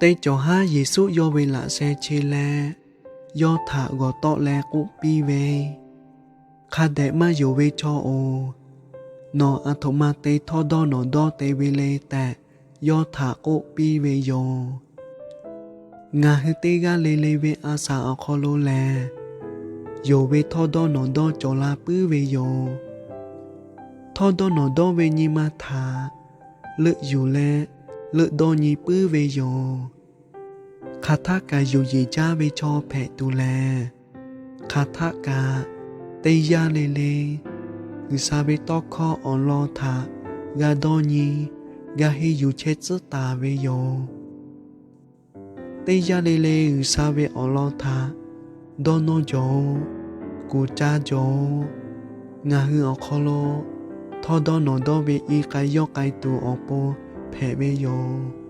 Teˇ cawˬ haˉ Yeˍsuˆ yawˇ ve laꞈ sheh che leh, yawˇ htaꞈ g'awˬ tawˆ leh k'oˆ piˇ ve, Hk'a dehꞈ maˇ yonˍ ve chaw oˬ, nawˬ aˬ htoꞈ ma te htawˇ dawˇ nawˬ dawˇ te ve le tehꞈ yawˇ htaꞈ k'oˆ piˇ ve yoˬ. Ngaˬ hui teˇ g'aˇ le le ve a shaˍ awˬ hk'aw lo lehˬ, yonˍ ve htawˇ dawˇ nawˬ dawˇ cawˬ la puiˉ ve yoˬ. Htawˇ dawˇ nawˬ dawˇ ve nyi ma htaꞈ leuˆ yuˬ leh leuˆ dawˇ nyi puiˉ ve yoˬ. Hk'aˬ htaˆ kaꞈ yoˬ yeˬ jaˇ ve chaw hpehꞈ tuˬ lehˬ, hk'aˬ htaˆ kaꞈ teˇ yanˇ le le G'uiˬsha ve tawˇ hkawˇ awˬ lawn htaꞈ g'a dawˇ nyi, g'a henˇ yuˬ chehˇ tcuhˉ taˍ ve yoˬ. Teˇ yanˇ le le G'uiˬsha ve awˬ lawn htaꞈ dawˇ nawˇ jawˬ-oꞈ, kuˬ caˇ jawˬ-oꞈ. Ngaˬ hui awˬ hk'aw lo htawˇ dawˇ nawˬ dawˇ ve i k'ai yawˇ k'ai tuˬ awˬ pon hpehꞈ ve yoˬ.